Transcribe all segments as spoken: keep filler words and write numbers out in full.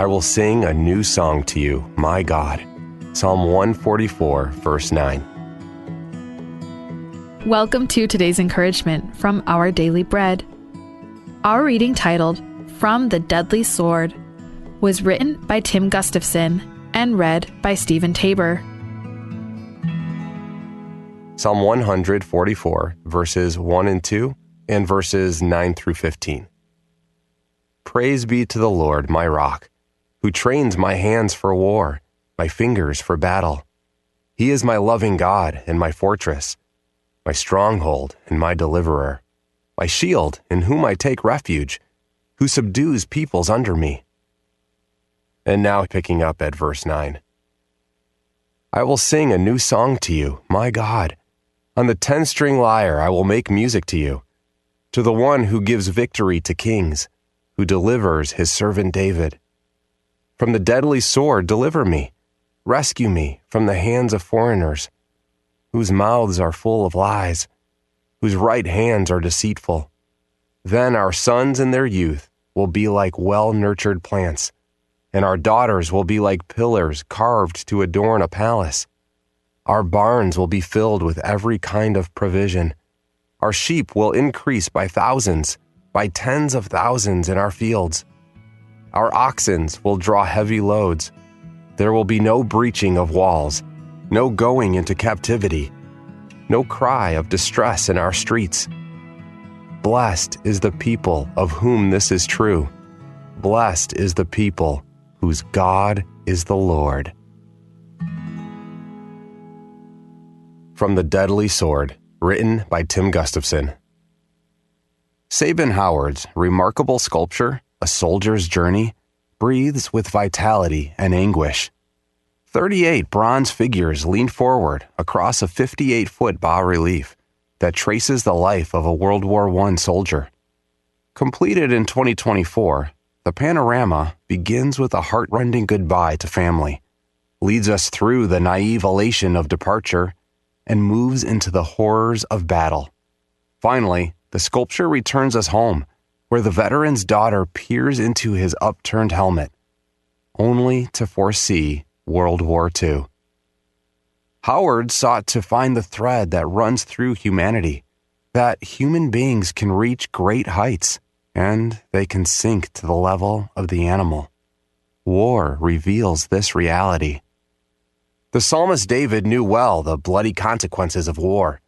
I will sing a new song to you, my God. Psalm one forty-four, verse nine. Welcome to today's encouragement from Our Daily Bread. Our reading, titled From the Deadly Sword, was written by Tim Gustafson and read by Stephen Tabor. Psalm one hundred forty-four, verses one and two, and verses nine through fifteen. Praise be to the Lord, my rock, who trains my hands for war, my fingers for battle. He is my loving God and my fortress, my stronghold and my deliverer, my shield in whom I take refuge, who subdues peoples under me. And now picking up at verse nine. I will sing a new song to you, my God. On the ten-string lyre I will make music to you, to the one who gives victory to kings, who delivers his servant David. From the deadly sword deliver me, rescue me from the hands of foreigners, whose mouths are full of lies, whose right hands are deceitful. Then our sons in their youth will be like well-nurtured plants, and our daughters will be like pillars carved to adorn a palace. Our barns will be filled with every kind of provision. Our sheep will increase by thousands, by tens of thousands in our fields. Our oxen will draw heavy loads. There will be no breaching of walls, no going into captivity, no cry of distress in our streets. Blessed is the people of whom this is true. Blessed is the people whose God is the Lord. From the Deadly Sword, written by Tim Gustafson. Sabin Howard's remarkable sculpture, A Soldier's Journey, breathes with vitality and anguish. Thirty-eight bronze figures lean forward across a fifty-eight-foot bas-relief that traces the life of a World War One soldier. Completed in twenty twenty-four, the panorama begins with a heartrending goodbye to family, leads us through the naive elation of departure, and moves into the horrors of battle. Finally, the sculpture returns us home, where the veteran's daughter peers into his upturned helmet, only to foresee World War Two. Howard sought to find the thread that runs through humanity, that human beings can reach great heights, and they can sink to the level of the animal. War reveals this reality. The psalmist David knew well the bloody consequences of war.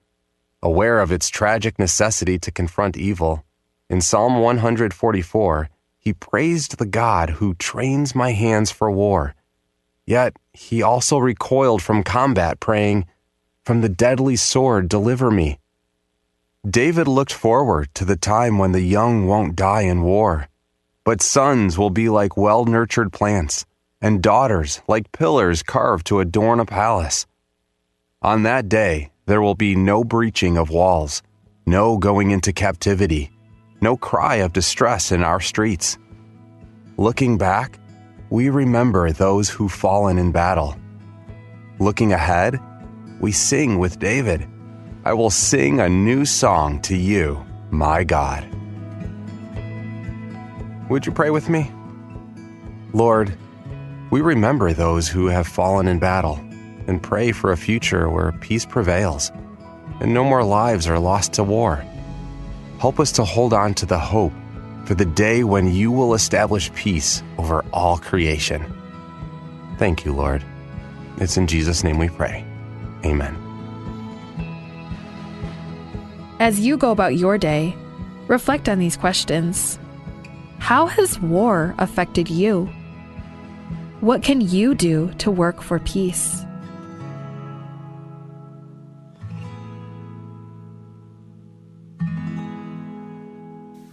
Aware of its tragic necessity to confront evil, in Psalm one hundred forty-four, he praised the God who trains my hands for war. Yet he also recoiled from combat, praying, "From the deadly sword deliver me." David looked forward to the time when the young won't die in war, but sons will be like well-nurtured plants, and daughters like pillars carved to adorn a palace. On that day, there will be no breaching of walls, no going into captivity, no cry of distress in our streets. Looking back, we remember those who've fallen in battle. Looking ahead, we sing with David, "I will sing a new song to you, my God." Would you pray with me? Lord, we remember those who have fallen in battle and pray for a future where peace prevails and no more lives are lost to war. Help us to hold on to the hope for the day when you will establish peace over all creation. Thank you, Lord. It's in Jesus' name we pray. Amen. As you go about your day, reflect on these questions. How has war affected you? What can you do to work for peace?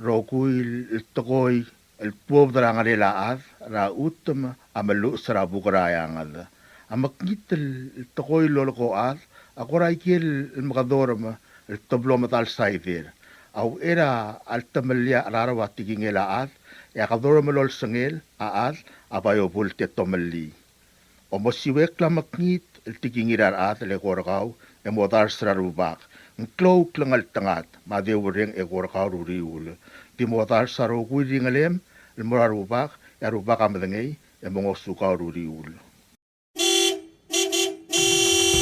Rokui el tekoi el tuobed er a ngerel a chad er a chutem a meluches er a buk er a eanged. A mekngit el tekoi el lolekoi a chad a kora ikel mekedorem el teblo medal saider. A uchei er a letemellii a cheraro a tekingel a chad, e a kedorem el olsengel a chad a bai obult e tomellii. Omesiuekl a mekngit el tekingir a rechad el eko er kau e modars er a Rubak. Ng klou a klengeltengat me a deurreng eko er kau er a uriul. Di modars a rokui el ringelem el mo er a Rubak, e a Rubak a medengei, e mo ngosukau er a uriul.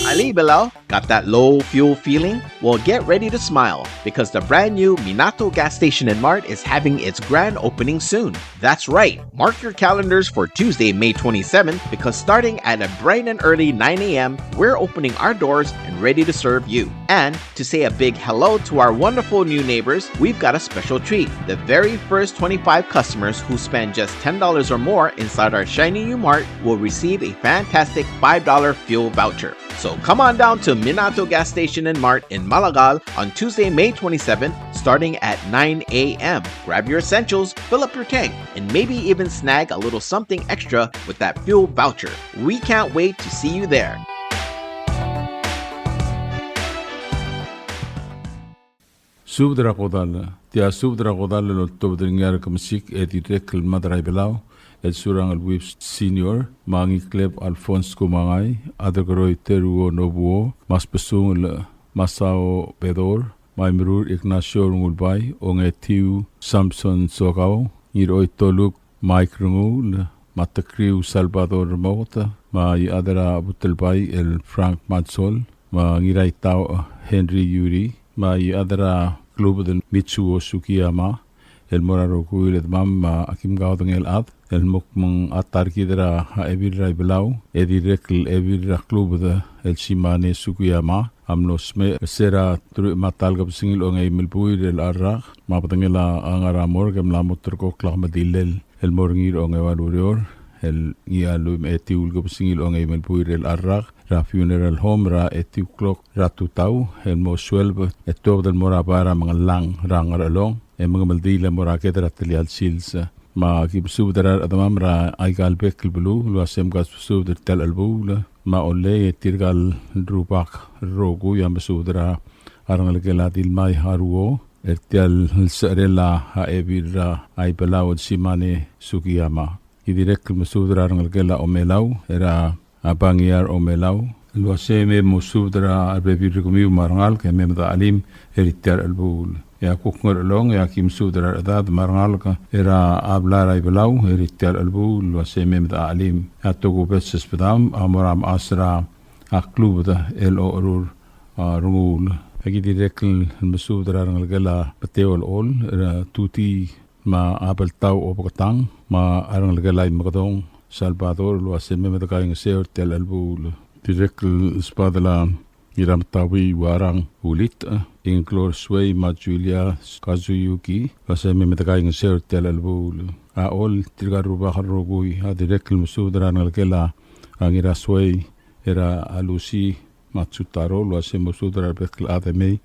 Alii, Belau, got that low fuel feeling? Well, get ready to smile, because the brand new Minato gas station and mart is having its grand opening soon. That's right. Mark your calendars for Tuesday, May twenty-seventh, because starting at a bright and early nine a m, we're opening our doors and ready to serve you. And to say a big hello to our wonderful new neighbors, we've got a special treat. The very first twenty-five customers who spend just ten dollars or more inside our shiny new mart will receive a fantastic five dollar fuel voucher. So come on down to Minato Gas Station and Mart in Malagal on Tuesday, May twenty-seventh, starting at nine a m. Grab your essentials, fill up your tank, and maybe even snag a little something extra with that fuel voucher. We can't wait to see you there. Subed er a kodall. Tia subed er a kodall el oltobed er ngii a rekemesik e dirrek el mad er a Ibelau, el Surangel Whipps Senior, me a Ngikleb Alphonse Kumangai, Aderkeroi Teruo Nobuo, me a Sbesungel Masao Bedor, me a Imerur Ignacio Rengulbai, Ongetiu Samson Sokau, Ngirchoi Toluk Mike Renguul, me a Tekriu Salvador Remoket, me a Iechad er a Butelbai el Frank Matsol, me a Ngiraitau Henry Yuri, me a Iechad er a Klubed el Mitsuo Sugiyama, el mo er a rokui el chedemam me a kim kaudengei el chad, el mo kmo ng a ta er kid er a Ebil er a Ibelau, e dirrek el Ebil er a Klubed el Simane Sugiyama, a mlo smecher er se er a teruich me a ta el kebesengil a ongeim el buil er chelecha el rak, me a bedengel a ngar er a morgue e mla mo ulterekokl a kemeldilel el mo er ngii er a ongeua el ureor, el ngii a lluich me a etiu el kebesengil a ongeim el buil er chelecha el rak, er a funeral home er a etiu el klok er a tutau, el mo sueleb e tuobed el mo er a bai er a Mengellang er a Ngerchelong, e mengemeldiil e mo er a ked er a telial sils. Me a ki mesubed er a rechedemam er aika el bek el beluu el uasei mkasubed er tia el chelebuul. Me a Ollei e tirka el rubak el rokui a mesubed er a rengelekel a Dilmai Haruo er tia el secherel a Ebil er a Ibelau el Simane Sugiyama. Ki dirrek el mesubed er a rengelekel a Omelau er a a Bangiar Omelau, el uasei me mosubed er a rebebil er kemiu me a rengalek e mei me de chelim er tia el chelebuul. E a kuk Ngerchelong e a ki mesubed er a rechedad me a rengalek er a blai er a Ibelau er tia el chelebuul el uasei mei me de chelim. E a tokubets el sbedam a mo er a mechas er a Klubed el Ocherur, a, Renguul. A ki dirrek el mesubed er a rengelekel a Beteo el Chol er a Tuti me a Beltau Obeketang, me a rengelekel a Imekedong Salvador, el uasei mei me de kaingeseu er tia el chelebuul. Dirrek el sbadel a Ngirametaui Uarang Ulitech, Ingklor Suei me a Julia Kazuyuki, el uasei mei me de kaingeseu er tia el chelebuul. A Chol, tirka el rubak el rokui a dirrek el mesubed er a rengelekel a Ngirasuei er a Lucy Matsutaro, el uasei mosubed er a rebek el chad e mei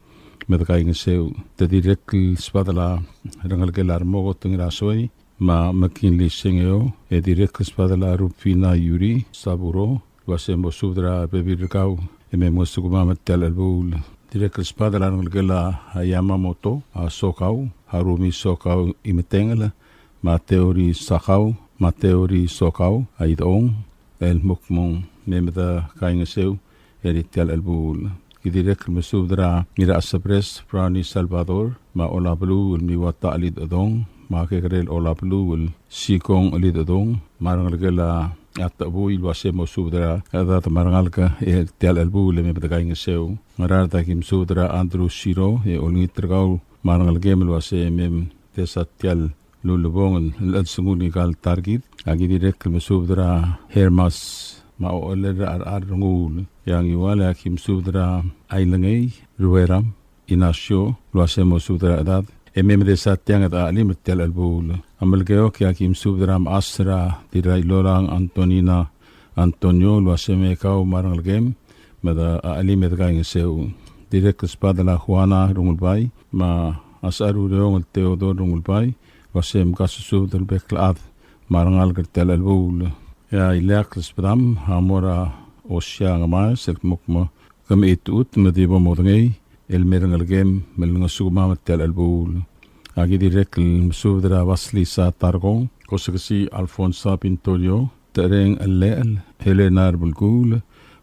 me de kaingeseu. Te dirrek el sbadel a rengelekel a Remoket Ngirasuei me a McKinley Sengeo, e dirrek el sbadel a Rufina Yuri Saburo, el uasei mosubed er a rebebil er kau e mei me ngosukemam er tia el chelebuul. Dirrek el sbadel a rengelekel a Yamamoto, a Sokau, Harumi Sokau Imetengel, me a Teori Sakau, me a Teori Sokau, a Idechong, el mo kmo ng mei me de kaingeseu er tia el chelebuul. Ki dirrek el mesubed er a Ngirachesebres Brownie Salvador, me a Olabeluu el Miwata Chelidechedong, me a kekerei el Olabeluu el Sikong Chelidechedong, me a rengelekel a Techebui, el uasei mosubed er a rechedad me a rengalek er tia el chelebuul e mei me de kaingeseu. Ngaraard a ki mesubed er a Andrew Siro, e olengit er kau me a rengelekem el uasei mei me desa tia el ulebongel el chelsengul ngika el ta er kid. A ki dirrek el mesubed er a Hermas me a Ocheller er a Cherchar Renguul. E a Ngiwal e a ki mesubed er a Ailengei Rueram Inacio, el uasei mosubed er a rechedad e mei me desa tiang e de chelim er tia el chelebuul. A Melekeok e a ki mesubed er a mechas er a Dirrailolang Antonina Antonio, el uasei mei kau me a rengelekem me de chelim e de kaingeseu. Dirrek el sbadel a Juana Rengulbai me a Secharureong el Theodore Rengulbai, el uasei mkasusubed el bek el chad me a rengalek er tia el chelebuul. E a ileakl el sbedam a mo er a Osia Ngemaes el kmo kmo ke mechitechut me di bo modengei el mei er a rengelekem me lengosukemam er tia el chelebuul. A ki dirrek el mesubed er a Basilisa Tarkong, Kosekesi Alfonsa Pintorio, Tereng Llechel, Helena Rebelkuul,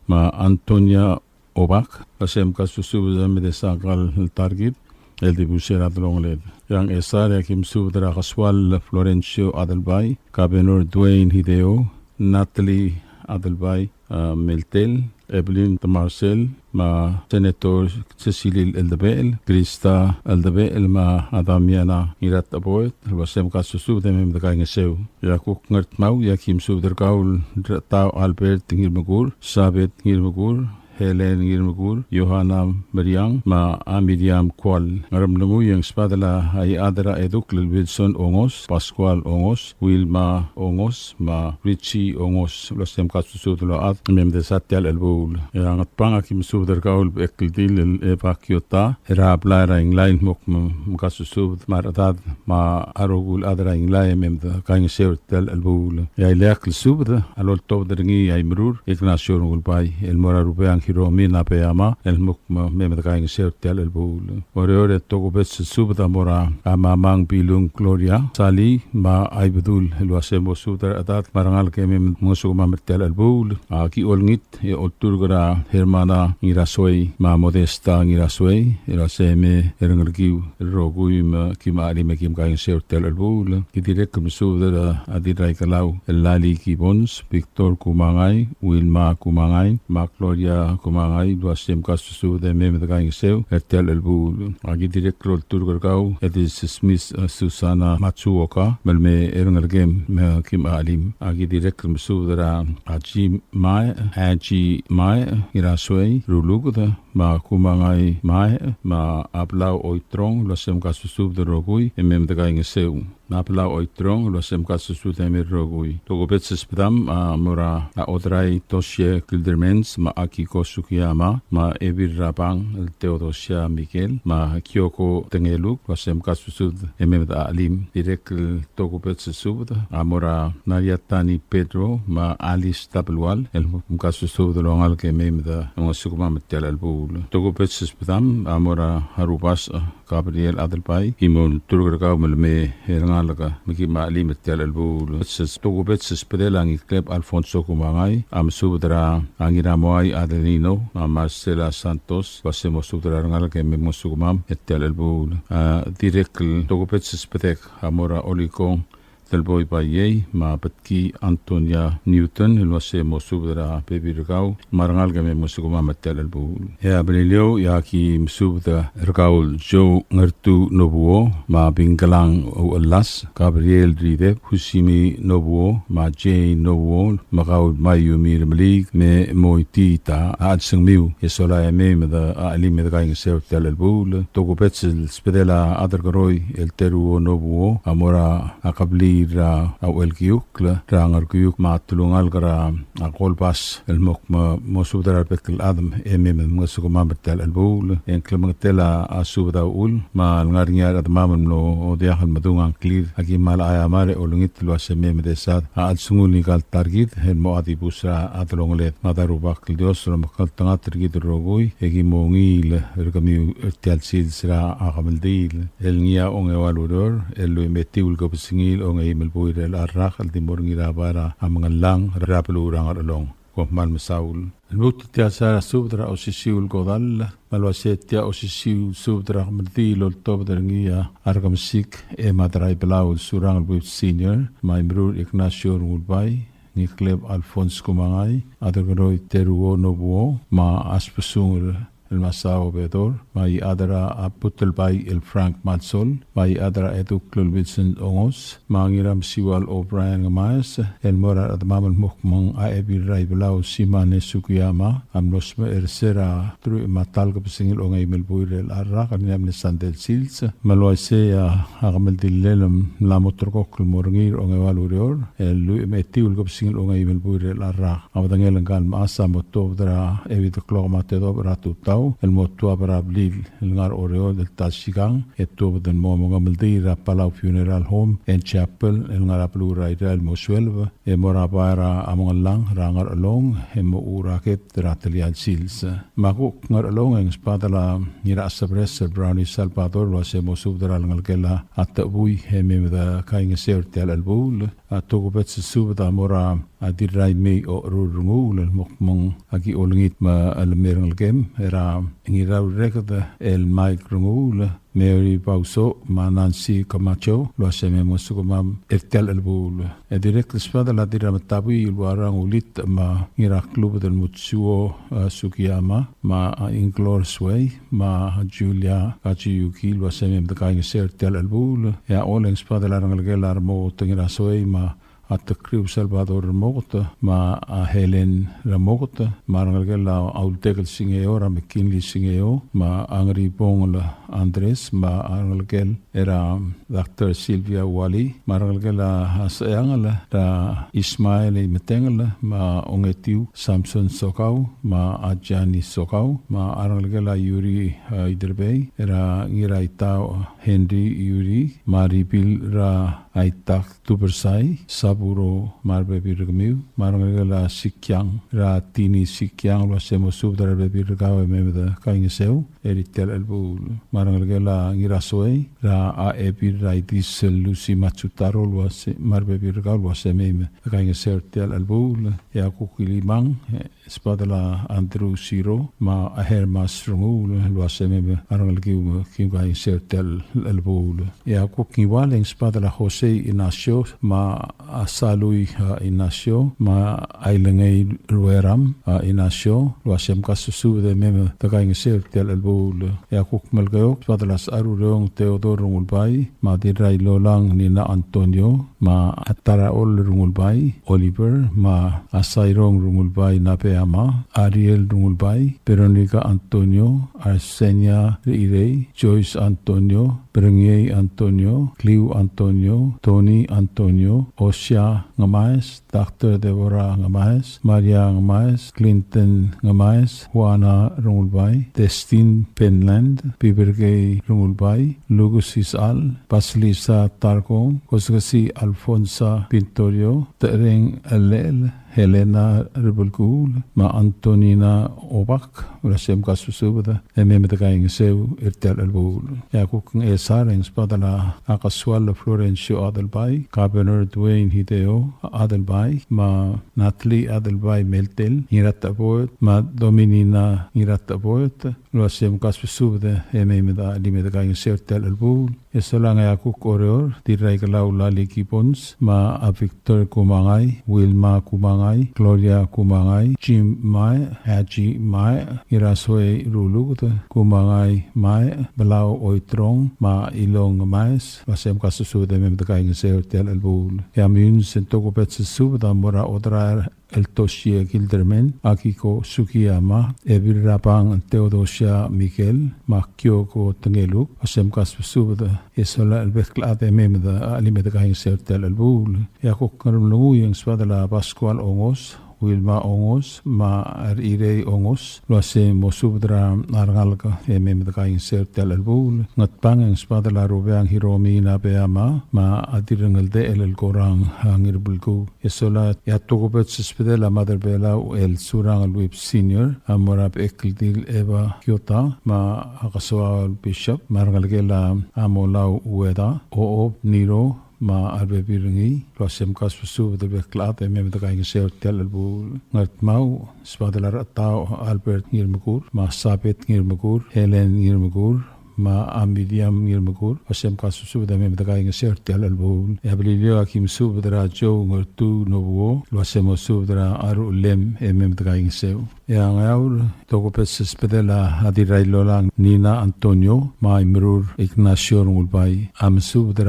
me a Antonia Obak, el uasei mkasusubed e mei me desa ngka el ta er kid el dibus er a delongeled. E a Ngchesar e a ki mesubed er a Kesuall Florencio Adelbai, Kabenor Dwayne Hideo, Natalie Adelbai, a, Meltel, Evelyn Temarsel, me a Senator Secilil Eldebechel, Krista Eldebechel, me a Damiana Ngiratecheboet, el uasei mkasusubed e mei me dekaingeseu. E a kuk Ngardmau, e aki mesubed er kau el Rechetau Albert Ngirmekur, Sabet Ngirmekur, Helen Ngirmekur, Yohana Meriang, me a Miriam Kual. Ngeremlengui e ng sbadel a Iechad er a Eduk el Wilson Ongos, Pascual Ongos, Wilma Ongos, me a Richie Ongos. El uasei mkasusubed el ochad e mei me desa tia el chelebuul. E a Ngatpang, aki mesubed er kau el Bechekeldil el Eva Kiota, er a blai er a Inglai el mo kmo mkasusubed me a rechedad me a rokui el chad er a Inglai e mei me dekaingeseu er tia el chelebuul. E a ileakl el subed a loltobed er ngii a Imerur Ignacio Rengulbai el mo er a Rubeang Hiromi Nabeyama el mo kmo mei me dekaingeseu er tia el chelebuul. Oreor e tokubets el subed a mo er a Mamang Bilung Gloria Sali me a Ibedul el uasei mo subed er a rechedad me a rengalek e mei me mngesukemam er tia el chelebuul. Aki olengit e olturk er a Hermana Ngirasuei me a Modesta Ngirasuei el uasei mei er a rengelekiu el rokui me kim chelim e kim kaingeseu er tia el chelebuul. Ki dirrek el mesubed er a Dirraikelau el Lali Gibbons, Victor Kumangai, Wilma Kumangai, me a Gloria Kumangai, el uasei mkasusubed e mei me dekaingeseu er tia el chelebuul. Aki dirrek el olturk er kau e di Smith, e, Susana Matsuoka, me le mei er a rengelekem me kim chelim. Aki dirrek el mesubed er a Aji Mae, Aji Mae Ngirasuei Ruluked, me a Kumangai Mae, me a Blau Oitrong, el uasei mkasusubed el rokui e mei me dekaingeseu. Me a Blau Oitrong, el uasei mkasusubed e mei el rokui. Tokubets el sbedam a mo er a Odrai Toshie Kildermans, me a Akiko Sugiyama, me a Ebil Rabang el Theodosia Mikel, me a Kioko Tengeluk, el uasei mkasusubed e mei me de chelim. Dirrek el tokubets el subed a mo er a Maria Tani Pedro, me a Alice Tabelual, el mkasusubed el ongalek e mei me de mngesukemam er tia el chelebuul. Tokubets el sbedam a mo er a Rubasech Gabriel Adelbai, ki mo olturk er kau me le mei er a rengalek me kim chelim er tia el chelebuul. Tokubets el sbedel a Ngikleb Alfonso Kumangai, a mesubed er a Ngiramoai Adelino, me a Marcela Santos, el uasei mo subed er a rengalek e mei me mngesukemam er tia el chelebuul. A dirrek el tokubets el sbedek a mo er a Olikong Telboi Baiei, me a Betki Antonia Newton, el uasei mo subed er a bebil er kau me a rengalek e mei me mngesukemam er tia el chelebuul. E a Beliliou, e aki mesubed er kau el Joe Ngertu Nobuo, me a Bingkelang Uchelas, Gabriel Ridep, Husimi Nobuo, me a Jane Nobuo, me kau el Mayumi Remeliik, me moitii a chelsengmiu e sola e mei me de chelim e dekaingeseu er tia el chelebuul. Tokubets el sbedel a Aderkeroi el Teruo Nobuo a mo er a kebliil er a Uchelkiukl er a Ngerkiukl me a telungalek er a Kolbas el mo kmo mo subed er a rebek el chad e mei me mngesukemam er tia el chelebuul. E ng klemengetel a subed a uchul me a lengar er ngii a rechedemam el mlo diak el medung a ngklir, aki kmal aiamar e olengit el uasei mei me desa a chelsengul ngika el ta er kid el mo dibus er a delongeled. Me a Rubak el Dios a lomekngeltengat er kid el rokui, e ki mo ungil er kemiu er tia el sils er a kemeldiil el ngii a ongeua el ureor el lluich me a etiu el kebesengil ongeim el buil er chelecha el rak el di mo er ngii er a bai er a Mengellang er a beluu er a Ngerchelong. Kom kmal mesaul. El lmuut er tia el subed er a osisiu el kodall, me a le uasei tia osisiu el subed er a kemeldiil el oltobed er ngii a Rekemesik Emma Draibelau el Surangel Whipps Senior, me a Imerur Ignacio Rengulbai, Ngikleb Alphonse Kumangai, Aderkeroi Teruo Nobuo, me a Sbesungel el Masao Bedor, me a Iechad er a Butelbai el Frank Matsol, me a Iechad er a Edukl el Wilson Ongos, me a Ngiramsiual O'Brien Ngemaes, el mo er a rechedemam el mo kmo ng a Ebil er a Ibelau Simane Sugiyama a mlo smecher er se er a teruich me a ta el kebesengil ongeim el buil er chelecha el rak el ngii a mle sandei el sils. Me a le uaisei a kemeldillel a mla mo ulterekokl el mo er ngii er a ongeua el ureor el lluich me a etiu el kebesengil ongeim el buil er chelecha el rak. A bedengel ngka el mechas a mo tuobed er a euid el klok me a tedobech er a tutau el mo tuab er a blil el ngar er a Oreor el ta el sikang, e tuobed el mo mengemeldiil er a Palau Funeral Home and Chapel el ngar er a beluu er a Irrai el mo sueleb, e mo er a bai er a Mengellang er a Ngerchelong, e mo er a ked er a telia el sils. Me a kuk Ngerchelong e ng sbadel a Ngirachesebres el Brownie Salvador el uase mo subed er a lengelekel a Techebui e mei me de kaingeseu er tia el chelebuul. A tokubets el subed a mo er a Dirraimei Ocherur Renguul el mo kmo ng aki olengit me a lemei er a ngelekem er a Ngiraurreked el Mike Renguul, Mary Bauso, me a Nancy Camacho, el uase mei mngesukemam er tia el chelebuul. E dirrek el sbadel a Dirrametabuii el Uarang Ulit, me a Ngiraklubed el Mutsuo, a, Sugiyama, me a Inglour Suei, me a Julia Kazuyuki, el uase mei me dekaingeseu er tia el chelebuul. E a Ollei e ng sbadel a rengelekel a Remoket Ngirasuei, me a a Tekriu Salvador Remoket, me a Helen Remoket, me a rengelekel a Ultekel Singeo, er a McKinley Singeo, me a Ngeribongel Andres, me a rengelekel er a Doctor Sylvia Wally, me a rengelekel a Seangel er a Ismael Imetengel, me a Ongetiu Samson Sokau, me a Jani Sokau, me a rengelekel a Yuri, eh, Iderbei, er a Ngiraitau Henry Yuri, me a Ribil er a Aitak Tubersai, Saburo me a rebebil er kemiu, me a rengelekel a Sikiang, er a Tini Sikiang, el uase mosubed er a rebebil er kau e mei me dekaingeseu er tia el chelebuul. Me a rengelekel a Ngirasuei, er a Ebil er a Idis el Lucy Matsutaro, el uase, me a rebebil er kau el uase mei me dekaingeseu er tia el chelebuul. E a kuk Ilimang, e, sbadel a Andrew Siro, me a Hermas Renguul, el uase mei me a rengelekiu me kim kaingeseu er tia el chelebuul. E a kuk Ngiwal e ng sbadel a Jose Ignacio, me a Salui, a, Ignacio, me a Ailengei Rueram, a, Ignacio, el uase mkasusubed e mei me dekaingeseu er tia el chelebuul. E a kuk Melekeok, sbadel a Secharureong Theodore Rengulbai, me a Dirrailolang Nina Antonio, me a Tarachol Rengulbai, Oliver, me a Sairong Rengulbai Nabeyama, Ariel Rengulbai, Veronica Antonio, Arsenia Reirei, Joyce Antonio, Berengiei Antonio, Cliu Antonio, Tony Antonio, Osia Ngemaes, Doctor Deborah Ngemaes, Maria Ngemaes, Clinton Ngemaes, Juana Rengulbai, Destin Penland, Piberkei Rengulbai, Lucas Isal, Basilisa Tarkong, Koskesi Alfonsa Pintorio, Tereng Elel, Helena Rebelkuul, me a Antonina Obak, el uase mkasusubed e mei me dekaingeseu er tia el chelebuul. E a kuk Ngchesar e ng sbadel a Kesual Florencio Adelbai, Governor Duane Hideo Adelbai, me a Natalie Adelbai Meltel Ngiratecheboet, me a Dominina Ngiratecheboet, el uase mkasusubed e mei me de, di mei dekaingeseu er tia el chelebuul. E solang e a kuk Oreor, Dirraikelau Lali Gibbons, me a Victor Kumangai, Wilma Kumangai, Gloria Kumangai, Jim Mae, Haji Mae, Ngirasuei Ruluked, Kumangai Mae, Belau Oitrong, me a Ilong Maes, el uase mkasusubed e mei me dekaingeseu er tia el chelebuul. E a Meyuns e ng tokubets el subed a mo er a Odraer el Toshie Gilderman, Akiko Sugiyama, Ebil er a Bang Theodosia Miguel, me a Kyoko Tengeluk, el uase mkasusubed e sola el bek el chad e mei me de, a, di mei dekaingeseu er tia el chelebuul. E a kuk Ngeremlengui e ng sbadel a Pascual Ongos, Wilma Ongos, me a Rirei Ongos, el uase mosubed er a rengalek e mei me dekaingeseu er tia el chelebuul. Ngatpang e ng sbadel a Rubeang Hiromi Nabeyama, me a Dirrengeldechel el Korang, a, Ngirbelkuu. E sola e a tokubets el subedel a Mother Belau el Surangel Whipps Senior, a mo er a Bechekeldil Eva Kiota, me a Kesoaol Bishop, me a rengelekel a Molau Ueda, Ochob Niro, me a rebebil er ngii, el uase mkasusubed el bek el chad e mei me dekaingeseu er tia el chelebuul. Ngardmau, sbadel a Rechetau Albert Ngirmekur, me a Sabet Ngirmekur, Helen Ngirmekur, me a Miriam Ngirmekur, el uase mkasusubed e mei me dekaingeseu er tia el chelebuul. E a Beliliou a ki mesubed er a Joe Ngertuu Nobuo, el uase mosubed er a Aruchelem e mei me dekaingeseu. E a Ngeaur, tokubets el subedel a Dirrailolang Nina Antonio, me a Imerur Ignacio Rengulbai, a mesubed er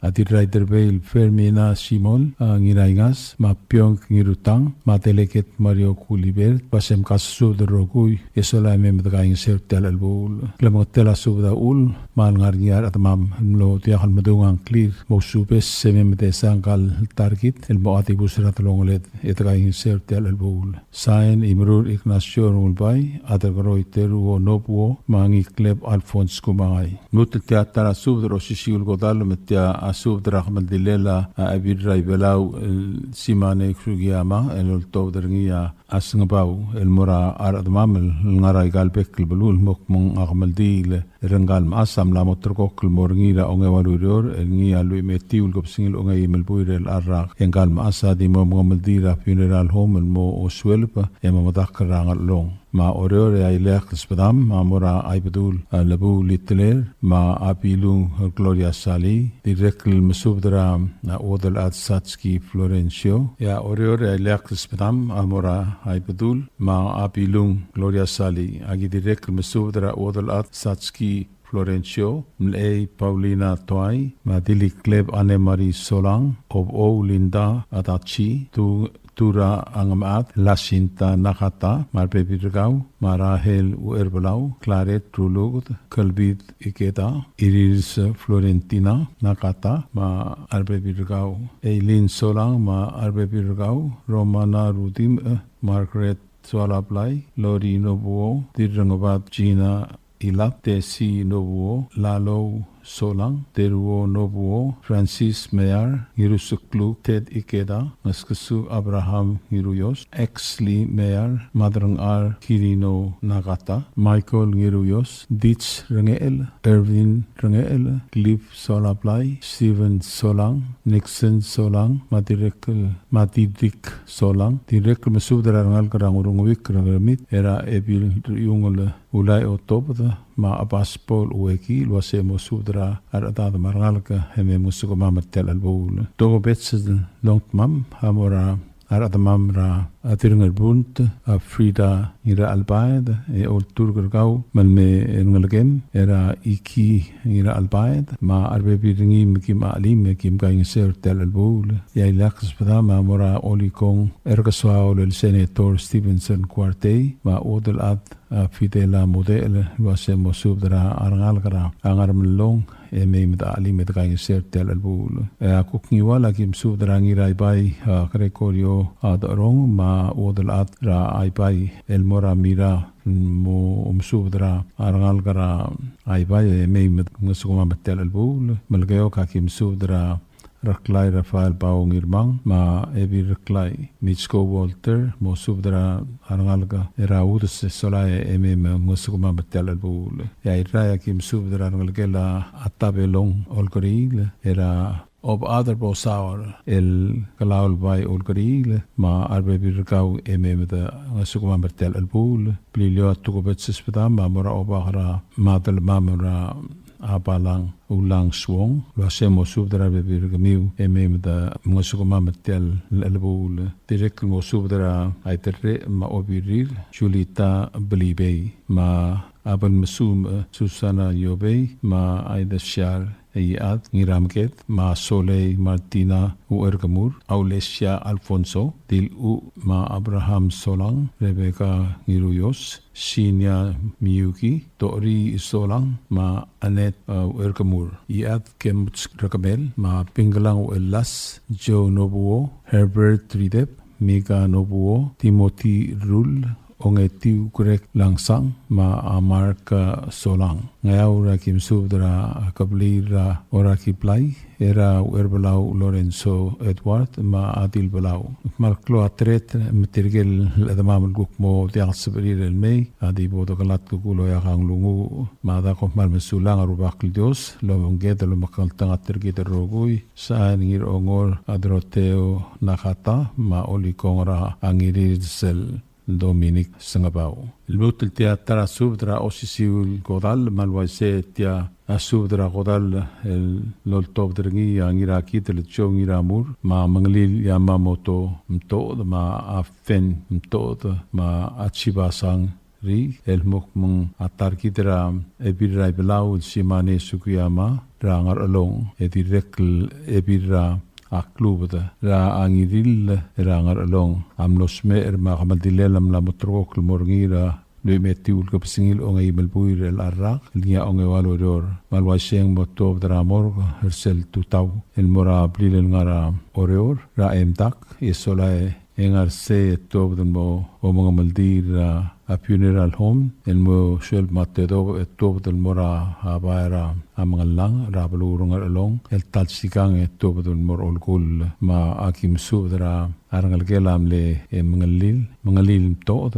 a Dirraiderbei el Fermina Simon, a Ngiraingas, me a Piong Ngirutang, me a Delegate Mario Gulibert, el uase mkasusubed el rokui, e sola e mei me dekaingeseu er tia el chelebuul. Klemengetel a subed a uchul, me a lengar er ngii a rechedemam el mlo diak el medung a ngklir, mousubes e mei me desa ngka el ta er kid, el mo dibus er a delongeled, e dekaingeseu er tia el chelebuul. Sain, Imerur Ignacio Rengulbai, Adelkeroi Teruo Nobuo, me a Ngikleb Alphonse Kumangai. Lmuut el tia ta er a subed er a osisiu el kodall, me tia a subed er a kemeldilel a Ebil er a Ibelau el Simane Sugiyama, el oltobed er ngii a Sengebau, el mo er a rechedemam el ngar er aika el bek el beluu el mo kmo ng a kemeldiil er ngka el mechas a mla mo ulterekokl el mo er ngii er a ongeua el ureor, el ngii a lluich me a etiu el kebesengil a ongeim el buil er a rak. E ngka el mechas a di mo mengemeldiil er a funeral home el mo osueleb e mo medakl er a Ngerchelong. Me a Oreor e a ileakl el subedam a mo er a Ibedul, a, Lebuul Itler, me a Bilung Gloria Salii, dirrek el mesubed er a, a, Uodelchad Satski Florencio. E a Oreor e a ileakl el subedam a mo er a Ibedul, me a Bilung Gloria Salii. Aki dirrek el mesubed er a Uodelchad Satski Florencio, Mlechei Paulina Toai, me a Dilikleb Anne Marie Solang, Obou Linda Adachi, Tu-, Tura Angemad, Lasinta Nakata, me a rebebil er kau, me a Rahel Uerbelau, Claret Ruluked, Kelbid Ikeda, Iris Florentina Nakata, me a rebebil er kau, Eileen Solang, me a rebebil er kau, Romana Rudim, eh, Margaret Soalablai, Lori Nobuo, Dirrengebad Gina Ilat, Tesi Nobuo, Lalou Solang, Teruo Nobuo, Francis Mear, Ngirusekluk Ted Ikeda, Ngeskesuk Abraham Ngiruios, Exley Mear, Maderengchar Kirino Nakata, Michael Ngiruios, Dich Rengechel, Erwin Rengechel, Cliff Soalablai, Steven Solang, Nixon Solang, me a dirrek el, me a Didik Solang, dirrek el mesubed er a rengalek er a Ngurunguik er a Ngermid, er a Ebil Riungel Ulai Otobed, me a Abas Paul Ueki, el uase mosubed er a rechedad me a rengalek e mei mngesukemam er tia el chelebuul. Tokubets el longdmam a mo er a rechedemam er a Dirrengerbunt, a Frida Ngirachelbaed, e olturk er kau me le mei el ngelekem, er a Iki Ngirachelbaed, me a rebebil er ngii me kim chelim e kim kaingeseu er tia el chelebuul. E a ileakl el subedam a mo er a Olikong er a Kesoaol el Senator Stevenson Kuartei, me a Uodelchad a Fidela Model, el uase mosubed er a rengalek er a Ngermellong, e mei me de chelim e de kaingeseu er tia el chelebuul. E a kuk Ngiwal a kim subed er a Ngiraibai, a Gregorio, a Derong, me a Uodelchad er a Aibai, el mo er a Mira, mo omsubed er a rengalek er a Aibai, e mei me mngesukemam er tia el chelebuul. Melekeok a kim subed er a Reklai Rafael Bao Ngirmang, me a Ebil Reklai Mitsko Walter, mosubed er a rengalek er a Udes e solae e mei me mngesukemam er tia el chelebuul. E a Irrai a kim subed er a rengelekel a Tabelong Olkeriil, er a Obechad er Bosaur, el Kelaulbai Olkeriil, me a rebebil er kau e mei me de mngesukemam er tia el chelebuul. Beliliou a tokubets el subedam a mo er a Obak er a Madelemam er a Abalang Ulang Suong, el uase mosubed er a rebebil er kemiu e mei me de mngesukemam er tia el chelebuul. Dirrek el mosubed er a Aiderrech me a Obirir, Julita Belibei, me a Abelmesumech, e, Susana Iobei, me a Aidesiar Eiad Ngiramked, me a Solei Martina Uerkemur, Aulesia Alfonso, Dilchuch me a Abraham Solang, Rebecca Ngiruios, Sinia Miyuki, Tori Solang, me a Annette, e, Uerkemur, Iad Kemuts Rekemel, me a Pingelang Uelas, Joe Nobuo, Herbert Ridep, Mika Nobuo, Timothy Rul, Ongetiu Greg Langsang, me a Mark, e, Solang. Ngeaur a kim subed er a kebliil er a Orakiblai, er a Uerbelau Lorenzo Edward, me a Adil Belau. Kmal klou a tereter me tirke el chedemam el kuk mo diak el sebechir el mei, a di bo dekelatk el kuk loia a nglunguuch, me a da kom kmal mesulang, a Rubak el Dios lomengked el omekngeltengat er kid el rokui. Sain, Ngirongor, a Doroteo Nakata, me a Olikong er a Ngirirsel Dominic Sengebau. Lmuut el tia ta er a subed er a osisiu el kodall, me a le uaisei e tia a subed er a kodall el loltobed er ngii a Ngirakidel Joe Ngiramur, me a Mengelil Yamamoto Mtoched, me a Fen Mtoched, me a Chibasang Ri, el mo kmo ng a ta er kid er a Ebil er a Ibelau el Simane Sugiyama er a Ngerchelong, e dirrek el Ebil er a a klubed er a Ngirill er a Ngerchelong a mlo smecher me a kemeldilel a mla mo ulterekokl el mo er ngii er a lluich me a etiu el kebesengil a ongeim el buil er chelecha el rak el ngii a ongeua el ureor. Me a le uaisei e ng mo tuobed er a morgue er sel tutau el mo er a blil el ngar er a Oreor er a Emdak, e solae e ngar sei e tuobed el mo omengemeldiil er a a funeral home el mo suelb me a tedobech e tuobed el mo er a bai er a Mengellang er a beluu er a Ngerchelong, el ta el sikang e tuobed el mo er a olkull. Me a ki mesubed er a rengelekel a mle, e, Mengelil, Mengelil Mtoched,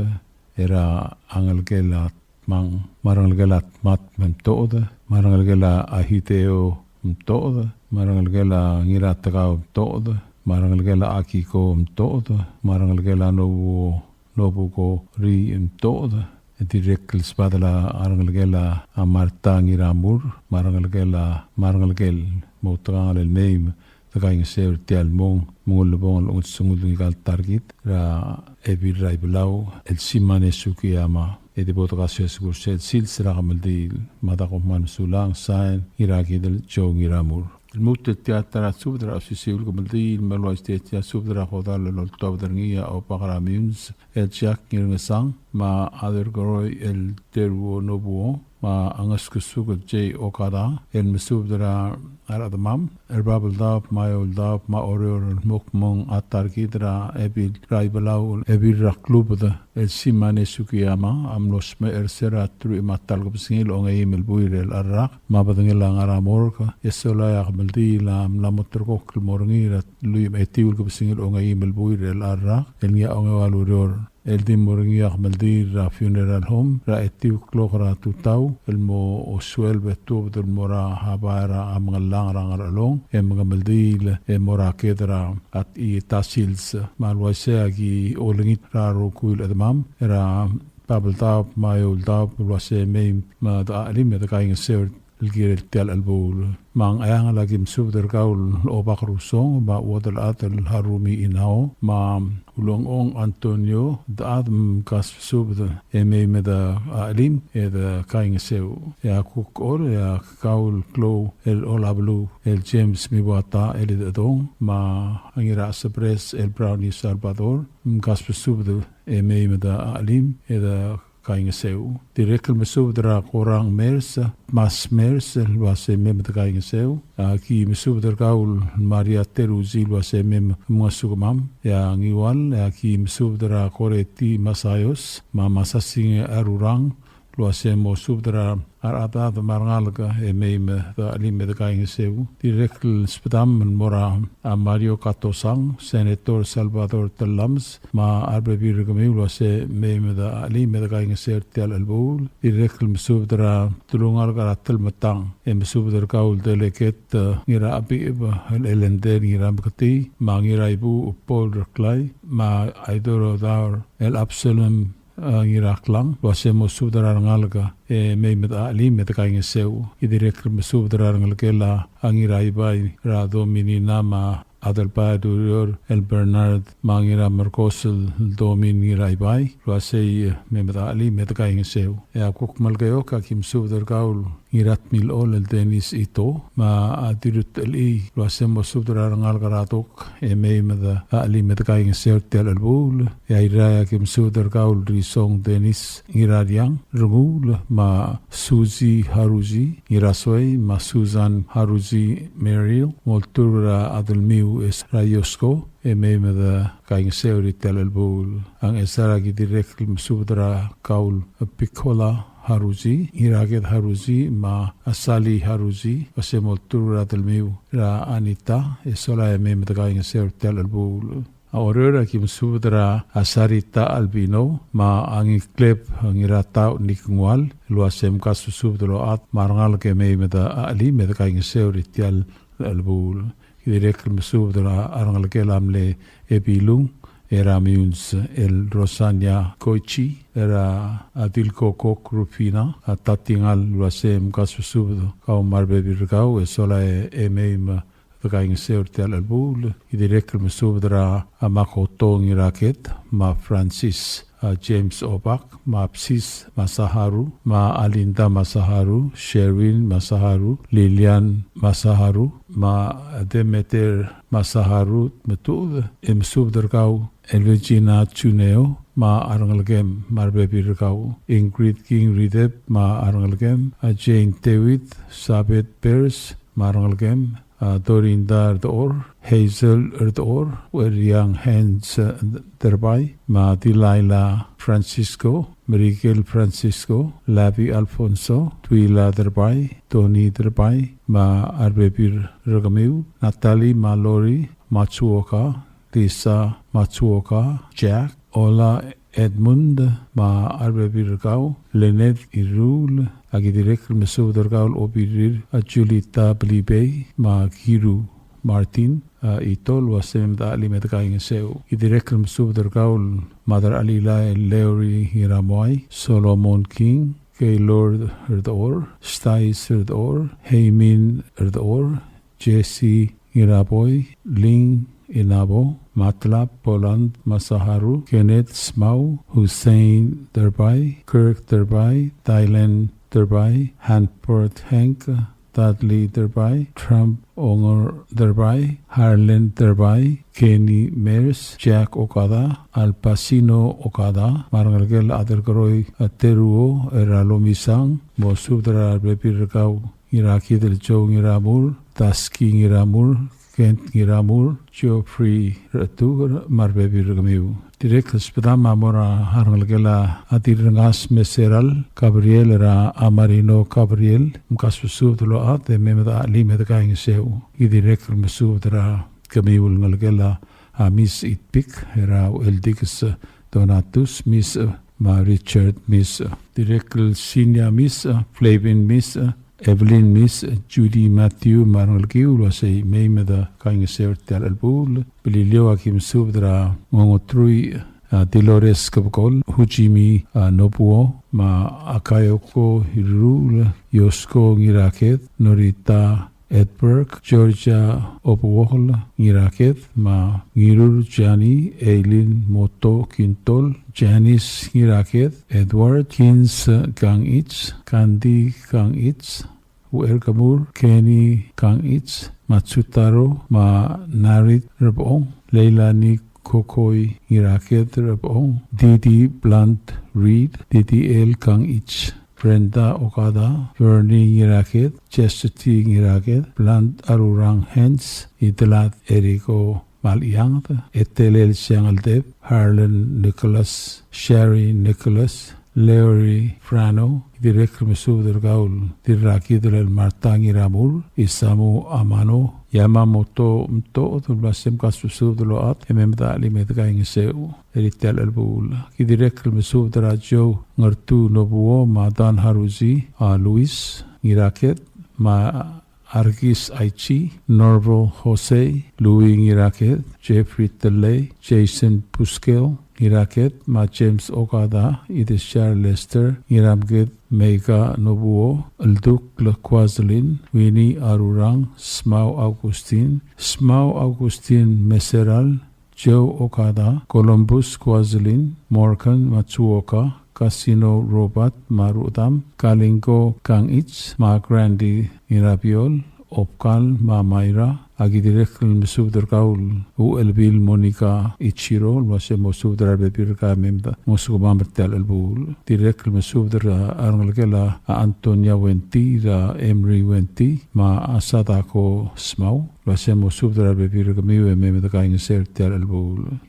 er a ngelekel a Tmang, me a rengelekel a Tmat me Mtoched, me a rengelekel a Hideo Mtoched, me a rengelekel a Ngiratekau Mtoched, me a rengelekel a Akiko Mtoched, me a rengelekel a Nobuo Nobuko Rimtod, e dirrek el subedel a rengelekel a Marta Ngiramur, me a rengelekel a, me a rengelekel, mo outekangel el mei me dekaingeseu er tia el mong, me ng ulebongel el ongetsengul ngika el ta er kid er a Ebil er a Ibelau el Simane Sugiyama. E di bo dekasoes er a sel sils er a kemeldiil, me a da kom kmal mesulang. Sain, Ngirakidel Joe Ngiramur. Lmuut el tia ta er a subed er a osisiu el kemeldiil, me a le uaisei e tia subed er a kodall el oltobed er ngii a Obak er a Meyuns el Jack Ngirngesang, me a Aderkeroi el Teruo Nobuo, me a Ngeskesuk el Jay Okada, el mesubed er a rechedemam er a Babeldaob me a Eouldaob me a Oreor el mo kmo ng a ta er kid er a Ebil er a Ibelau, Ebil er a Klubed el Simane Sugiyama a mlo smecher er se er a teruich me a ta el kebesengil a ongeim el buil er a rak, me a bedengel a ngar er a morgue, e sola e a kemeldiil a mla mo ulterekokl el mo er ngii er a lluich me a etiu el kebesengil a ongeim el buil er a rak, el ngii a ongeua el ureor. El di mo er ngii a kemeldiil er a funeral home er a etiu el klok er a tutau, el mo osuelb e tuobed el mo er a bai er a Mengellang er a Ngerchelong, e mengemeldiil e mo er a ked er a Techii ta sils. Me a le uaisei e aki olengit er a rokui el chedemam er a Babeldaob me a Eouldaob el uase mei me dechelim e dekaingeseu el kirel tia el chelebuul. Me a Ngcheangel a ki mesubed er kau el Obak Rusong, me a Uodelchad el Harumi Inao, me a Ulengchong Antonio, dechad mkasbesubed e mei me dechelim e dekaingeseu. E a kuk Chol, e a kau el klou el Olabeluu el James Miwata el Idechedong, me a Ngirachesebres el Brownie Salvador, mkasbesubed e mei me dechelim e de kaingeseu. Dirrek el mesubed er a Korang Mers, Mas Mers, el uase mei me dekaingeseu. A ki mesubed er kau el Maria Teruzi el uase mei me mngesukemam. E a Ngiwal, e a ki mesubed er a Koreti Masayos, me a Masasing Arurang, el uase mo subed er a rechedad me a rengalek e mei me dechelim e dekaingeseu. Dirrek el subedam el mo er a Mario Katosang, Senator Salvador Tellames, me a rebebil er kemiu el uase mei me dechelim e dekaingeseu er tia el chelebuul. Dirrek el mesubed er a telungalek er a Telmetang, e mesubed er kau el Delegate, eh, Ngirachebicheb el Elender Ngirameketii, me a Ngiraibuuch Paul Reklai, me a Idorodar el Absalom, eh, Ngiraklang, el uase mo subed er a rengalek e mei me dechelim e dekaingeseu. Ki dirrek el mesubed er a rengelekel a Ngiraibai er a Dominina me a Adelbai Durior el Bernard me a Ngiramerkos el Domin Ngiraibai, el uasei, eh, mei me dechelim e dekaingeseu. E a kuk Melekeok a ki mesubed er kau el Ngiratmilechol el Dennis Ito, me a Dirut el Ii, el uase mo subed er a rengalek er a Tok e mei me dechelim e dekaingeseu er tia el chelebuul. E a Irrai a ki mesubed er kau el Risong Dennis Ngirariang Renguul, me a Suzy Haruji Ngirasoi, me a Susan Haruji Merrill, molturk er a Adelmiu Esra Yosko, e mei me dekaingeseu er tia el chelebuul. A Ngchesar a ki dirrek el mesubed er kau el Pikola Haruji, Ngiraked Haruji, me a Sally Haruji, el uase molturk er a Adelmiu er a Anita, e sola e mei me dekaingeseu er tia el chelebuul. A Oreor a ki mesubed er a Sarita Albino, me a Ngikleb Ngiratau Nikngual, el uase mkasusubed el ochad me a rengalek e mei me dechelim e dekaingeseu er tia el chelebuul. Ki dirrek el mesubed er a rengelekel a mle Ebilung er a Meyuns el Rosania Koichi, er a Dilkokok Rufina, a Tatingal el uase mkasusubed kau me a rebebil er kau, e sola e mei me dekaingeseu er tia el chelebuul. Ki dirrek el mesubed er a Makoto Ngiraked, me a Francis a James Obak, me a Psis Masaharu, me a Alinda Masaharu, Sherwin Masaharu, Lilian Masaharu, me a Demeter Masaharu, me tuud, e mesubed er kau el Regina Juneo, me a rengelekem, me a rebebil er kau, Ingrid King Ridep, me a rengelekem, a Jane David, Sabeth Bears, me a rengelekem, a Dorinda Rdechor, Hazel Rdechor, Weriang Hans, eh, Derbai, me a Delilah Francisco, Merikel Francisco, Lavi Alfonso, Twila Derbai, Tony Derbai, me a rebebil er kemiu, Natalie Mallory Matsuoka, Lisa Matsuoka, Jack, Ola Edmund, me a rebebil er kau, Lynette Irul, a ki dirrek el mesubed er kau el Obirir, a Julita Blibei, me a Kiru Martin, a, Ito, el uase mei me de chelim e de kaingeseu. Ki dirrek el mesubed er kau el Mother Alila, el Leory Ngiramuai, Solomon King, Gaylord Erdor, Stais Erdor, Heimin Erdor, Jesse Ngiraboi, Ling Inabo, Matlab, Poland Masaharu, Kenneth Smau, Hussein Derbai, Kirk Derbai, Dylan Derbai, Hanford Hank, Dudley Derbai, Trump Onger Derbai, Harlan Derbai, Kenny Mears, Jack Okada, Al Pacino Okada, me a rengelekel a Adelkeroi Teruo, er a Lomisang, mosubed er a rebebil er kau Ngirakidel Joe Ngiramur, Taski Ngiramur, Kent Ngiramur, Geoffrey Retuker, me a rebebil er kemiu. Dirrek el subedam a mo er a rengelekel a Dirrengas Meseral Gabriel, er a Amarino Gabriel, mkasusubed el ochad e mei me de chelim e de kaingeseu. Ki dirrek el mesubed er kemiu el ngelekel a Miss Itpik, er a Eldikes Donatus Miss, me a Richard Miss. Dirrek el Sinia Miss, Flavin Miss, Evelyn Miss, Judy Matthew, me a rengelekiu el uasei mei me de kaingeseu er tia el chelebuul. Beliliou a ki mesubed er a Ngongotrui, a, Dolores Kebekol, Hujimi, a, Nobuo, me a Akayoko Hirul, Yosko Ngiraked, Norita Edberg, Georgia Obuohl Ngiraked, me a Ngirur Jani, Eileen Moto Kintol, Janice Ngiraked, Edward Kins Kangich, Kandi Kangich, Uerkemur Kenny Kangich, Matsutaro me a Narit Rebong, Leilani Kokoi Ngiraked Rebong, Didi Blunt Reed, Didi El Kangich, Brenda Okada, Bernie Ngiraked, Chastity Ngiraked, Blunt Arurang Hans, Idelat Eriko Malianged, Etelel Siangeldeb, Harlan Nicholas, Sherry Nicholas, Larry Frano, dirrek el mesubed er kau el Dirrakidel el Marta Ngiramur, Isamu Amano, Yamamoto Mto, el uasei mkasusubed el ochad e mei me de chelim e de kaingeseu er tia el chelebuul. Ki dirrek el mesubed er a Joe Ngertu Nobuo, me a Dan Haruzi, a Luis Ngiraked, me a Arkis Aichi, Norval Jose, Louis Ngiraked, Jeffrey Telei, Jason Puskel Ngiraked, me a James Okada, Idesiar Lester Ngiramked, Meika Nobuo, Elduk Lekuazlin, Winnie Arurang, Smau Augustin, Smau Augustin Meseral, Joe Okada, Columbus Kuazilin, Morgan Matsuoka, Casino Robert Marudam, Kalingo Kangich, Mark Randy Ngirabiol, Opkal me a Maira, a ki dirrek el mesubed er kau el Uchelbil Monica Ichiro, el uasei mosubed er a rebebil er kau e mei me de ngosukemam er tia el chelebuul. Dirrek el mesubed er a rengelekel a Antonia Wenti, er a Emery Wenti, me a Sadako Smau, el uasei mosubed er a rebebil er kemiu e mei me de kaingeseu er tia el chelebuul.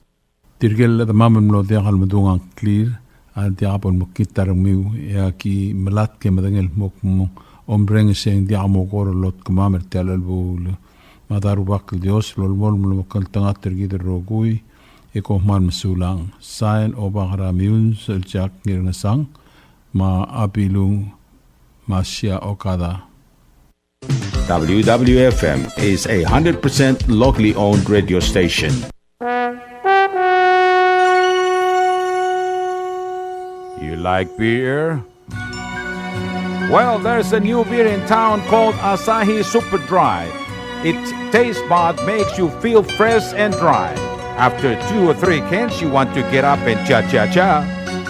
Tirke el chedemam el mlo diak el medung a ngklir a diak bo lemekngit a rengmiu, e a ki melatk e medengei el kmo ng omrenges e ng diak mo kora lotkemam er tia el chelebuul. Me a da Rubak el Dios el olemolem el omekngeltengat er kid el rokui, e kom kmal mesulang. Sain, Obak er a Miuns el Jack Ngirngesang, me a Abilung Masia Okada. W W F M is a hundred percent locally owned radio station. You like beer? Well, there's a new beer in town called Asahi Super Dry. Its taste bud makes you feel fresh and dry. After two or three cans, you want to get up and cha-cha-cha.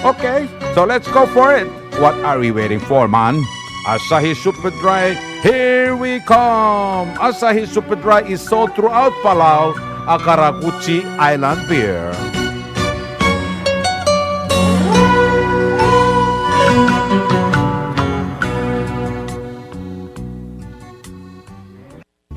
Okay, so let's go for it. What are we waiting for, man? Asahi Super Dry, here we come! Asahi Super Dry is sold throughout Palau, a karakuchi island beer.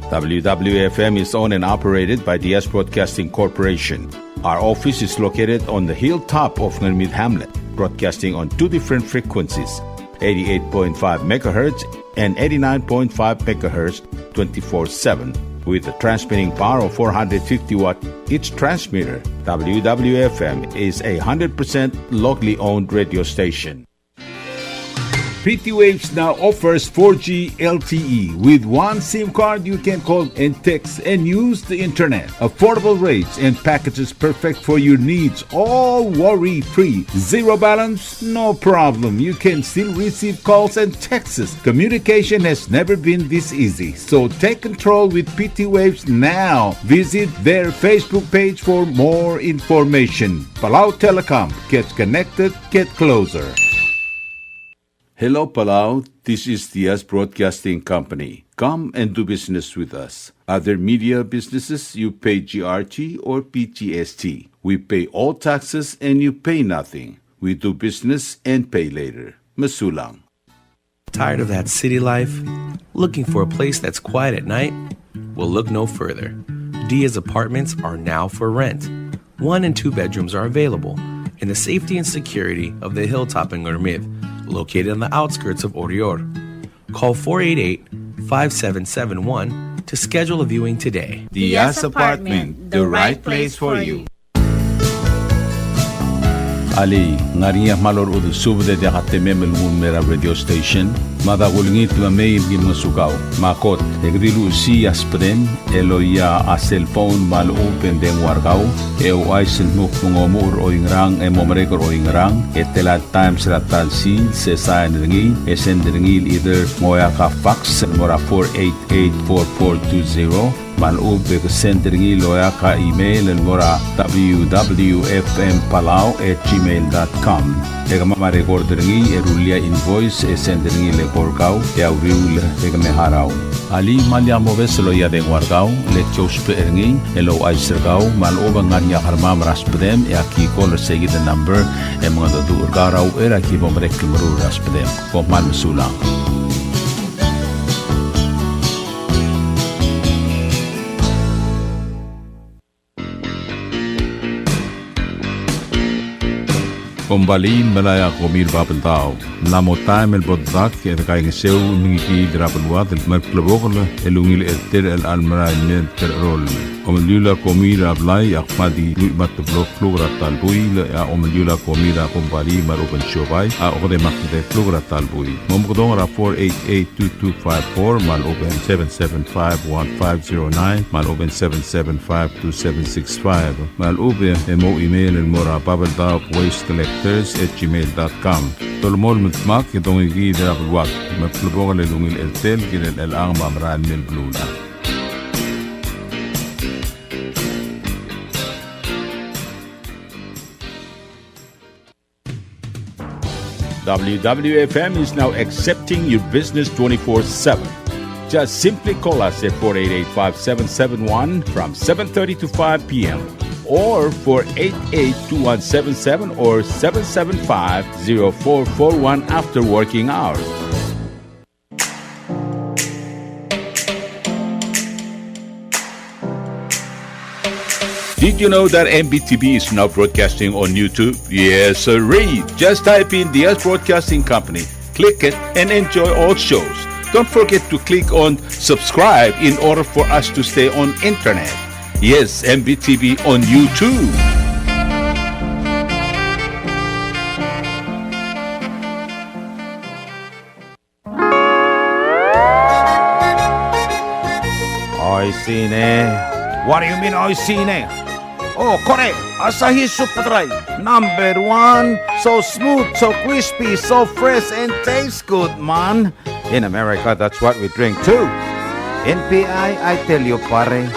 W W F M is owned and operated by Diaz Broadcasting Corporation. Our office is located on the hilltop of Ngermid Hamlet, broadcasting on two different frequencies, eighty-eight point five megahertz and eighty-nine point five megahertz, twenty-four seven, with a transmitting power of four hundred fifty watt each transmitter. W W F M is a hundred percent locally owned radio station. P T Waves now offers four G L T E. With one SIM card, you can call and text and use the internet. Affordable rates and packages perfect for your needs, all worry-free. Zero balance? No problem. You can still receive calls and texts. Communication has never been this easy. So take control with P T Waves now. Visit their Facebook page for more information. Palau Telecom. Get connected. Get closer. Hello, Palau. This is Diaz Broadcasting Company. Come and do business with us. Other media businesses, you pay G R T or P G S T. We pay all taxes and you pay nothing. We do business and pay later. Mesulang. Tired of that city life? Looking for a place that's quiet at night? Well, look no further. Diaz Apartments are now for rent. One and two bedrooms are available in the safety and security of the hilltop in Ngermid, located on the outskirts of Oreor. Call four eight eight, five seven seven one to schedule a viewing today. Diaz Apartment, the right place for you. Alii, ng ngar er ngii a kmal orechudel subed e diak a temem el nguu el mei er a radio station? Mada kulengit me mei me ki ngosukau. Me a kot, e ke di luchesii a subedem el oia a cellphone me a lechub e ng dengua er kau, e ouchais el dmu kmo ng omuchel er oingerang e mo merek er oingerang, e tela el times er a ta el sils, e sain er ngii, e send er ngii el either ng oeak a fax el mo er a four eight eight four four two zero, me a lechub e ke send er ngii el oeak a email el mo er a W W F M Palau at gmail dot com. E kemam a record er ngii e rullii a invoice e send er ngii el eko er kau e a uriul e ke me harau. Alii, me lak mobes el oia dengua er kau, le ki ousbech er ngii el ouchais er kau me a lechub e ng ngar er ngii a kermam er a subedem e aki call er seikid el number e mengedecheduch er kau er a uchei er a ki bo merek el meruul er a subedem. Kom kmal mesulang. Kombalii el melai a komi er a Babeldaob. Ng mla mo taem el bo dedak e dekaingeseu el mengikiid er a beluad el mer klebokel el ungil er tir el chelecha el merael el mei el terecheroll. Omeliul a komi er a blai a kmal di lluich me a teblo el kluk er a ta el buil, e a omeliul a komi er a kombalii me a lechub e ng siobai a okedei me a tede el kluk er a ta el buil. Mo mekedong er a four eight eight two two five four me a lechub e ng seven seven five one five zero nine me a lechub e ng seven seven five two seven six five. Me a lechub e mo email el mo er a Babeldaob Waste Collectors at gmail dot com. Dolemolem el dmak e dongikiid er a beluad. Me klebokel el ungil er tir el kirel chelechang me a merael el mei el beluulechad. W W F M is now accepting your business twenty-four seven. Just simply call us at four eight eight, five seven seven one from seven thirty to five P M or four eight eight, two one seven seven or seven seven five, zero four four one after working hours. Did you know that M B T V is now broadcasting on YouTube? Yes, sirree. Just type in Diaz Broadcasting Company, click it, and enjoy all shows. Don't forget to click on subscribe in order for us to stay on internet. Yes, M B T V on YouTube. Oishii ne. What do you mean, oishii ne? Oh, kore, Asahi Super Dry, number one. So smooth, so crispy, so fresh, and tastes good, man. In America, that's what we drink too. In P I, I tell you, pare,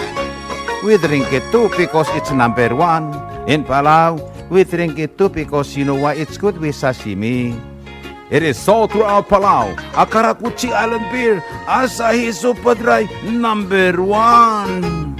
we drink it too because it's number one. In Palau, we drink it too because you know why? It's good with sashimi. It is sold throughout Palau. A karakuchi island beer, Asahi Super Dry, number one.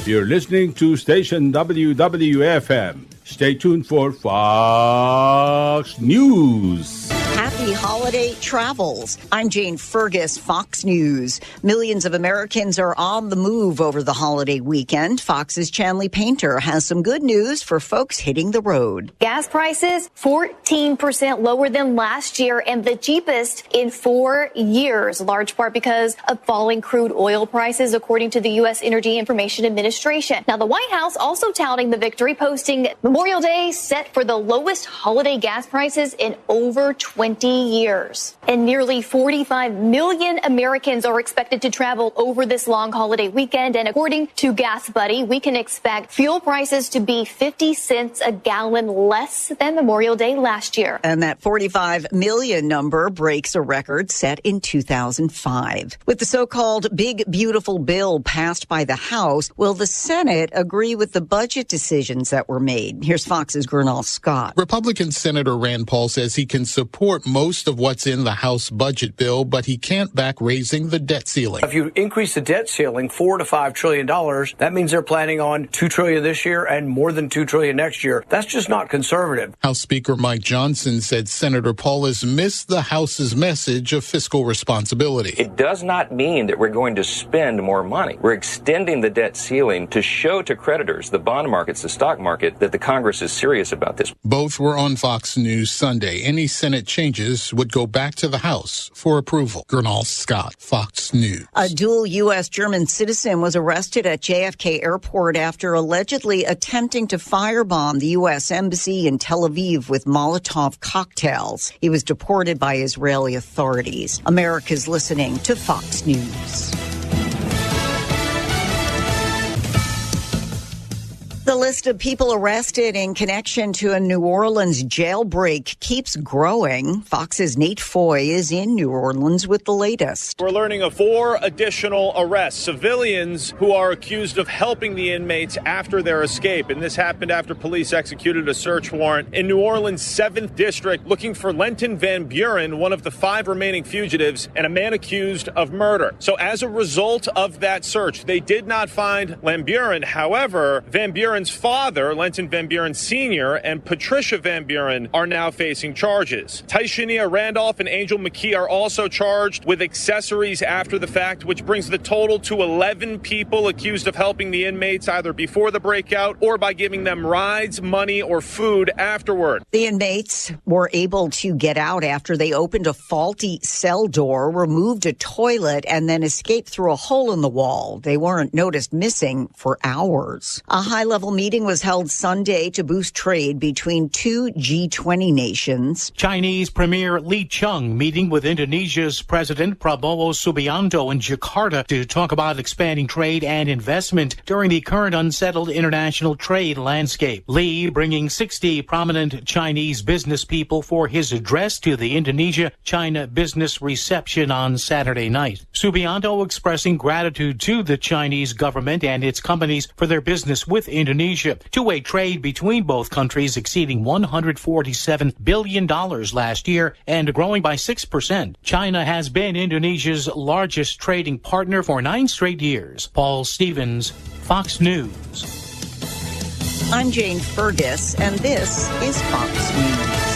You're listening to station W W F M. Stay tuned for Fox News. Happy The holiday travels. I'm Jane Fergus, Fox News. Millions of Americans are on the move over the holiday weekend. Fox's Chanley Painter has some good news for folks hitting the road. Gas prices fourteen percent lower than last year and the cheapest in four years, large part because of falling crude oil prices, according to the U S Energy Information Administration. Now, the White House also touting the victory, posting Memorial Day set for the lowest holiday gas prices in over twenty years. And nearly forty-five million Americans are expected to travel over this long holiday weekend. And according to Gas Buddy, we can expect fuel prices to be fifty cents a gallon less than Memorial Day last year. And that forty-five million number breaks a record set in two thousand five. With the so-called Big Beautiful Bill passed by the House, will the Senate agree with the budget decisions that were made? Here's Fox's Gurnal Scott. Republican Senator Rand Paul says he can support most of what's in the House budget bill, but he can't back raising the debt ceiling. If you increase the debt ceiling four to five trillion dollars, that means they're planning on two trillion this year and more than two trillion next year. That's just not conservative. House Speaker Mike Johnson said Senator Paul has missed the House's message of fiscal responsibility. It does not mean that we're going to spend more money. We're extending the debt ceiling to show to creditors, the bond markets, the stock market, that the Congress is serious about this. Both were on Fox News Sunday. Any Senate changes would go back to the House for approval. Gurnal Scott, Fox News. A dual U S German citizen was arrested at J F K Airport after allegedly attempting to firebomb the U S Embassy in Tel Aviv with Molotov cocktails. He was deported by Israeli authorities. America's listening to Fox News. The list of people arrested in connection to a New Orleans jailbreak keeps growing. Fox's Nate Foy is in New Orleans with the latest. We're learning of four additional arrests, civilians who are accused of helping the inmates after their escape. And this happened after police executed a search warrant in New Orleans' seventh District looking for Lenton Van Buren, one of the five remaining fugitives, and a man accused of murder. So as a result of that search, they did not find Van Buren. However, Van Buren's father, Lenton Van Buren Senior, and Patricia Van Buren are now facing charges. Taishania Randolph and Angel McKee are also charged with accessories after the fact, which brings the total to eleven people accused of helping the inmates either before the breakout or by giving them rides, money, or food afterward. The inmates were able to get out after they opened a faulty cell door, removed a toilet, and then escaped through a hole in the wall. They weren't noticed missing for hours. A high-level meeting was held Sunday to boost trade between two G twenty nations. Chinese Premier Li Qiang meeting with Indonesia's President Prabowo Subianto in Jakarta to talk about expanding trade and investment during the current unsettled international trade landscape. Li bringing sixty prominent Chinese business people for his address to the Indonesia China business reception on Saturday night. Subianto expressing gratitude to the Chinese government and its companies for their business with Indonesia. Two-way trade between both countries exceeding one hundred forty-seven billion dollars last year and growing by six percent. China has been Indonesia's largest trading partner for nine straight years. Paul Stevens, Fox News. I'm Jane Fergus, and this is Fox News.